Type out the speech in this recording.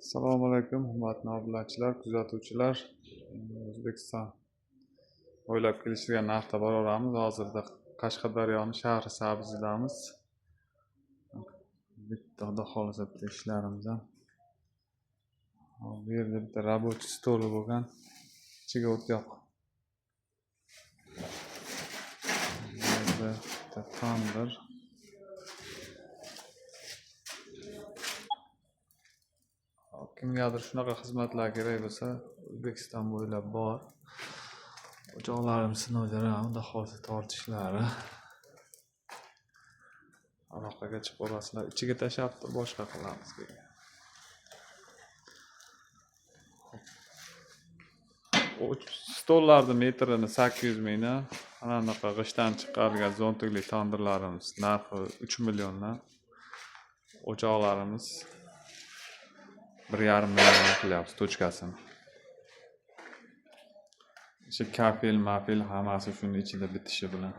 Assalomu alaykum, hurmatli obunachilar, kuzatuvchilar. O'zbekiston bo'ylab kelishilgan narxda boraveramiz. Hozirda Qashqadaryoni Shahrisabzidamiz. Bitta, xudo xohlasa, bitta ishlarimiz ham. Hop, bu yerda bitta рабочий stoli bo'lgan. Ichiga o't yo'q. Bu yerda bitta tandir. Hop, kimgadir shunaqa xizmatlar kerak bo'lsa, O'zbekiston bo'ylab bor. O'choqlarimiz sinovlar, xudo xohlasa, tortishlari. Aloqaga chiqib olasizlar. Ichiga tashlab turib boshqa qilamiz keyin. Stollarni metrini 800 mingdan, ana bunaqa g'ishtdan chiqarilgan zontikli tandirlarimiz narxi 3 milliondan. O'choqlarimiz 1,5 milliondan qilyapmiz tochkasini. Shu kafel, mafel hammasi shuni ichida bitishi bilan.